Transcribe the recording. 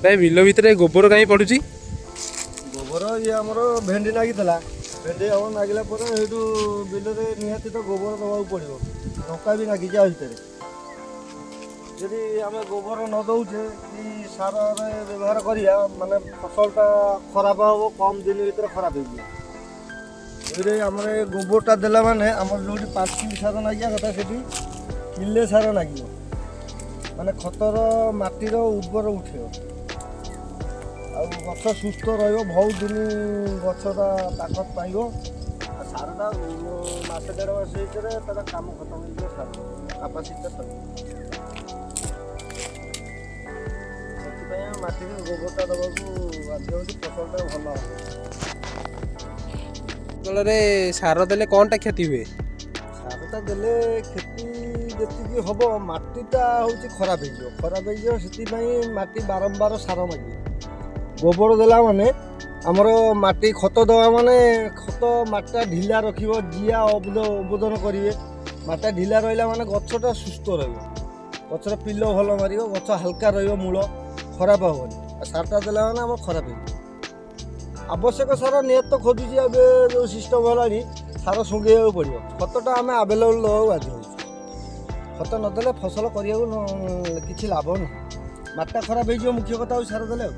ଭାଇ, ବିଲ ଭିତରେ ଗୋବର କାହିଁ ପଡୁଛି? ଗୋବର ଇଏ ଆମର ଭେଣ୍ଡି ଲାଗିଥିଲା। ଭେଣ୍ଡି ଆମର ଲାଗିଲା ପରେ ସେଇଠୁ ବିଲରେ ନିହାତି ତ ଗୋବର ଦେବାକୁ ପଡ଼ିବ। ଲଙ୍କା ବି ଲାଗିଛି। ଆଉ ଭିତରେ ଯଦି ଆମେ ଗୋବର ନ ଦେଉଛେ କି ସାରରେ ବ୍ୟବହାର କରିବା, ମାନେ ଫସଲଟା ଖରାପ ହେବ, କମ୍ ଦିନ ଭିତରେ ଖରାପ ହେଇଯିବ। ଏଇରେ ଆମର ଏ ଗୋବରଟା ଦେଲା ମାନେ ଆମର ଯେଉଁଠି 5 କିଲୋ ସାର ଲାଗିବା କଥା, ସେଠି କିଲେ ସାର ଲାଗିବ। ମାନେ ଖତର ମାଟିର ଉର୍ବର ଉଠେଇବ ଆଉ ଗଛ ସୁସ୍ଥ ରହିବ, ବହୁତ ଦିନ ଗଛଟା ତାକତ ପାଇବ। ଆଉ ସାରଟା ମାସେ ଦେଢ଼ ମାସ ଭିତରେ ତାର କାମ ଖତମ ହେଇଯିବ, ସାର କାପାସିଟିଟା ସରିବ। ସେଥିପାଇଁ ଆମେ ମାଟିରେ ଗୋବରଟା ଦେବାକୁ ବାଧ୍ୟ ହେଉଛି, ଫସଲଟା ଭଲ ହେବ। ଫଳରେ ସାର ଦେଲେ କ'ଣଟା କ୍ଷତି ହୁଏ? ସାରଟା ଦେଲେ କ୍ଷତି ଯେତିକି ହେବ, ମାଟିଟା ହେଉଛି ଖରାପ ହେଇଯିବ। ଖରାପ ହେଇଯିବ, ସେଥିପାଇଁ ମାଟି ବାରମ୍ବାର ସାର ମାଗିବ। ଗୋବର ଦେଲା ମାନେ ଆମର ମାଟି, ଖତ ଦେବା ମାନେ ଖତ ମାଟିଟା ଢିଲା ରଖିବ, ଜିଆ ଅବଦାନ କରିବେ। ମାଟିଟା ଢିଲା ରହିଲା ମାନେ ଗଛଟା ସୁସ୍ଥ ରହିବ, ଗଛର ପିଲ ଭଲ ମାରିବ, ଗଛ ହାଲକା ରହିବ, ମୂଳ ଖରାପ ହେବନି। ଆଉ ସାରଟା ଦେଲା ମାନେ ଆମର ଖରାପ ହେଇଯିବ। ଆବଶ୍ୟକ ସାର ନିହାତି ତ ଖୋଜୁଛି। ଏବେ ଯେଉଁ ସିଷ୍ଟମ୍ ହେଲାଣି, ସାର ଶୁଙ୍ଘେଇବାକୁ ପଡ଼ିବ। ଖତଟା ଆମେ ଆଭେଲେବଲ୍ ଦେବାକୁ ବାଧ୍ୟ ହେଉଛୁ। ଖତ ନଦେଲେ ଫସଲ କରିବାକୁ କିଛି ଲାଭ ନାହିଁ, ମାଟିଟା ଖରାପ ହେଇଯିବ। ମୁଖ୍ୟ କଥା ହେଉଛି ସାର ଦେଲେ ଆଉ